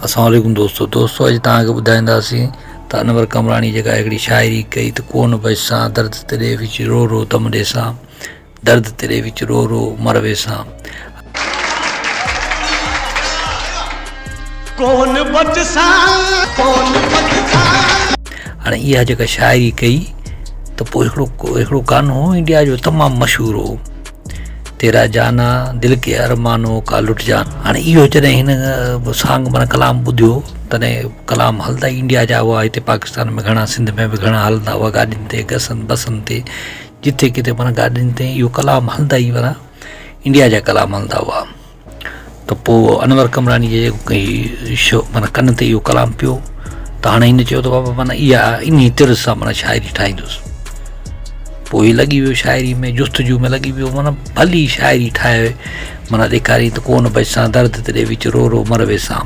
اسلام عليڪم دوستو دوستو اڄ توهان کي ٻڌائينداسين ته انور قمراڻي جيڪا هڪڙي شاعري ڪئي ته ڪون بچسان درد تيڏي وچ رو رو دم ڏيسان درد تيڏي وچ رو رو مر ويسان. ڪون بچسان ڪون بچسان. هاڻي اها جيڪا شاعري ڪئي ته پوء هڪڙو هڪڙو گانو هو انڊيا جو تمام مشهور هو تيرا جانا دل ڪي ارمانو ڪا لٽ جانا هاڻي اهو جڏهن هن سانگ معنيٰ ڪلام ٻڌيو تڏهن ڪلام هلندا ئي انڊيا جا هئا هتي پاڪستان ۾ گهڻا سنڌ ۾ به گهڻا هلندا هئا گاڏين تي گسن بسن تي جتي ڪٿي معنيٰ گاڏين تي اهو ڪلام هلندا ئي معنيٰ انڊيا جا ڪلام هلندا هئا ته پوء انور قمراڻي جي جيڪو معنيٰ ڪن تي اهو ڪلام پيو ته هاڻي هن چيو ته بابا معنيٰ اها انهي طرز سان معنيٰ شاعري ٺاهيندس پوء هي لڳي ويو شاعري ۾ جستجو ۾ لڳي ويو معنيٰ ڀلي شاعري ٺاهي معنيٰ ڏيکاري ته ڪون بچسان درد تيڏي وچ رو رو مر ويسان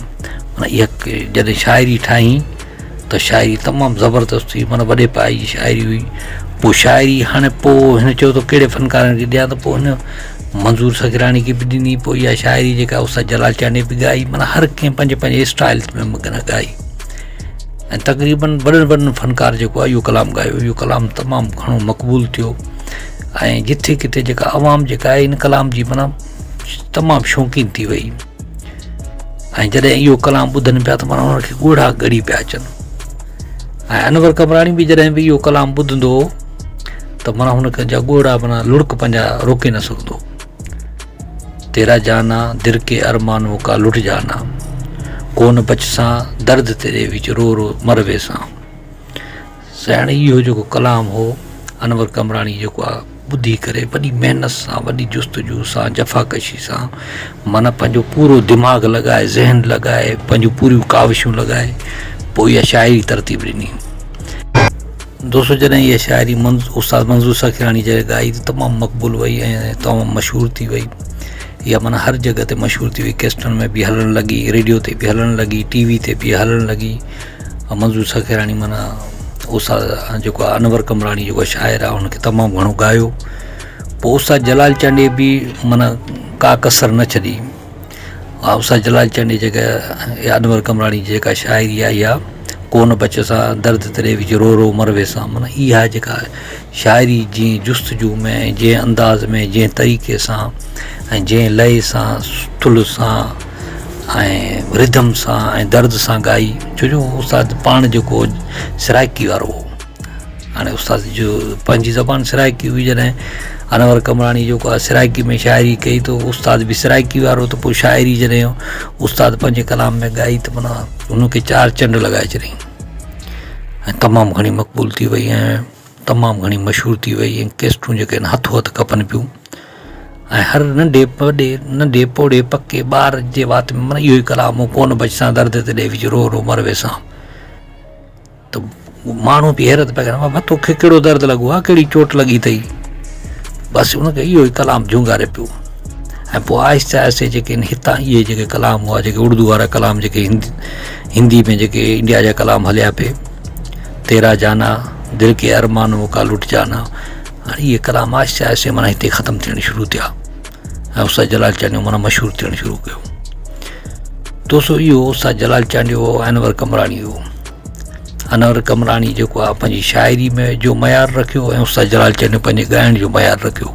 معنيٰ اها جڏهن شاعري ٺاهي ته شاعري تمام زبردست هئي معنيٰ وڏي پائي جي شاعري هئي پوء شاعري هاڻي پوء هن چيو ته ڪهڙي فنڪارن کي ڏيان ته پوء هن منظور سکراڻي کي به ڏني پوء اها شاعري جيڪا استاد جلال چانڊيي به ڳائي معنيٰ هر ڪنهن پنهنجي پنهنجي اسٽائل ۾ معنيٰ ڳائي ۽ تقريبن وڏن وڏن فنڪار جيڪو آهي اهو ڪلام ڳايو اهو ڪلام تمام گهڻو مقبول ٿيو ۽ جٿي ڪٿي جيڪا عوام جيڪا آهي ان ڪلام جي معنيٰ تمام شوقين ٿي وئي ۽ جڏهن اهو ڪلام ٻڌن پيا ته معنيٰ انهن کي ڳوڙها ڳڙي پيا اچن ۽ انور قمراڻي به جڏهن به اهو ڪلام ٻڌندو هو ته معنيٰ هن جا ڳوڙها معنيٰ لڙڪ پنهنجا روڪي نه سگهندو تيرا جانا در ڪي ارمانو کا لٽ جانا ڪون بچسان درد تيري وچ رو رو مر ويسان سائڻ اهو جيڪو ڪلام هو انور قمراڻي جيڪو آ ٻڌي ڪري وڏي محنت سان وڏي جستجو سان جفاڪشي سان معنيٰ پنهنجو پورو دماغ لڳائي ذهن لڳائي پنهنجون پوريون ڪاوشون لڳائي پوء اها شاعري ترتيب ڏني. دوستو جڏهن اها شاعري استاد منظور سخيراڻي جڏهن ڳائي ته تمام مقبول وئي ۽ تمام مشهور ٿي وئي اها معنيٰ هر جڳهه تي مشهور ٿي وئي ڪيسٽن ۾ به هلڻ لڳي ريڊيو تي به هلڻ لڳي ٽي وي تي به هلڻ لڳي منظور سخيراڻي معنيٰ استاد جيڪو آهي انور قمراڻي جيڪو شاعر آهي ان کي تمام گهڻو ڳايو پوء استاد جلال چانڊيي به معنيٰ ڪا ڪسر نه ڇڏي استاد جلال چانڊيي جيڪا انور قمراڻي جي جيڪا شاعري آهي اها ڪون بچ سان درد تري وچ رو رو مر ويسان معنيٰ اها جيڪا شاعري جنهن جستجو ۾ جنهن انداز ۾ جنهن طريقي سان ۽ جنهن لئي سان ٿلهه سان ۽ رڌم سان ۽ درد سان ڳائي ڇو جو استاد پاڻ جيڪو سرائڪي وارو هو هاڻي استاد جو پنهنجي زبان سرائڪي هئي جڏهن انور قمراڻي جيڪو آهي سرائڪي ۾ شاعري ڪئي ته استاد به سرائڪي وارو ته پوء شاعري جڏهن استاد پنهنجي ڪلام ۾ ڳائي ته معنيٰ هن کي چار چنڊ لڳائي ڇڏيائين ۽ تمام گهڻي مقبول ٿي وئي ۽ تمام گهڻي مشهور ٿي وئي ۽ ڪيسٽون جيڪي آهن هٿو هٿ کپن پيون ۽ هر ننڍي وڏي ننڍي پوڙهي پڪي ٻار جي وات ۾ معنيٰ اهو ئي ڪلام هو ڪون بچسان درد تي ڏي وچ رو رو مر ويسان ته ماڻهو به حيرت پيا ڪن بابا توکي ڪهڙو درد لڳو آهي ڪهڙي چوٽ لڳي اٿئي بس ان کي اهو ئي ڪلام جهونگاري پيو ۽ پوء آهستي آهستي جيڪي آهن هتان اهي جيڪي ڪلام هئا جيڪي اردو وارا ڪلام جيڪي هندي هندي ۾ جيڪي انڊيا جا ڪلام هليا پئي تيرا جانا دل ڪي ارمانو کا لٽ جانا هاڻي اهي ڪلام آهستي آهستي معنيٰ هتي ختم ٿيڻ شروع ٿيا ۽ استاد جلال چانڊيو معنيٰ مشهور ٿيڻ شروع ڪيو دوستو اهو استاد جلال چانڊيو هو انور قمراڻي هو انور قمراڻي جيڪو آهي پنهنجي شاعري ۾ جو معيار رکيو ۽ استاد جلال چانڊيو پنهنجي ڳائڻ جو معيار رکيو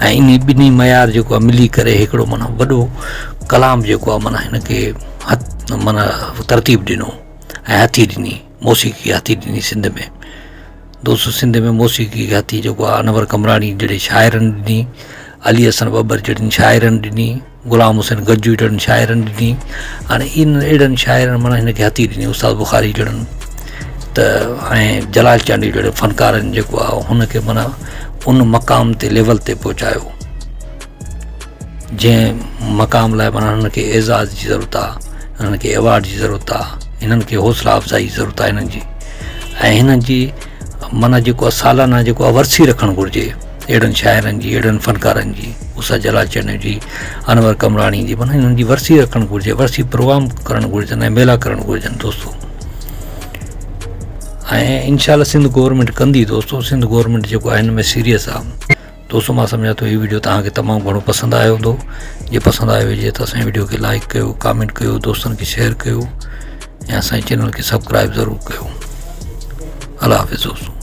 ۽ انهي ٻنهي معيار جيڪو آهي ملي ڪري هڪڙو معنيٰ وڏو ڪلام جيڪو آهي معنيٰ هن کي معنيٰ ترتيب ڏنو ۽ هٿي ڏني موسيقي هٿي ڏني سنڌ ۾ دوستو سنڌ ۾ موسيقي کي هٿي جيڪو آهي انور قمراڻي جهڙي شاعرن ڏني علي حسن ٻٻر جهڙن شاعرن ڏني غلام حسين گجو جهڙن شاعرن ڏني هاڻي ان اهڙن شاعرن معنيٰ هن کي هٿي ڏني استاد بخاري جهڙن ته ۽ جلال چانڊيو جهڙي فنڪارن جيڪو آهي هن کي معنيٰ ان مقام تي ليول تي پهچايو جنهن مقام لاء معنيٰ هنن کي اعزاز جي ضرورت آهي هنن کي ايوارڊ جي ضرورت آهي هنن کي حوصلا افزائي جي ضرورت آهي هنن جي ۽ هنن جي معنيٰ جيڪو آهي سالانه جيڪو آهي ورسي رکڻ گهرجي اهڙن شاعرن جي اهڙن فنڪارن جي استاد جلال چانڊيو جي انور قمراڻي جي معنيٰ هنن جي ورسي رکڻ گهرجي ورسي پروگرام ڪرڻ گهرجن ۽ ميلا ڪرڻ گهرجن دوستو ۽ انشاء الله سنڌ گورنمينٽ ڪندي دوستو سنڌ گورنمينٽ جيڪو آهي هن ۾ سيريس آهي. دوستو مان سمجهان ٿو هي ويڊيو توهان کي تمام گهڻو پسند آيو هوندو جي پسند آيو هجي ته اسان جي ويڊيو کي لائڪ ڪيو ڪامينٽ ڪيو دوستن کي شيئر ڪيو ۽ اسان جي چينل کي سبسڪرائب ضرور ڪيو الله حافظ دوستو.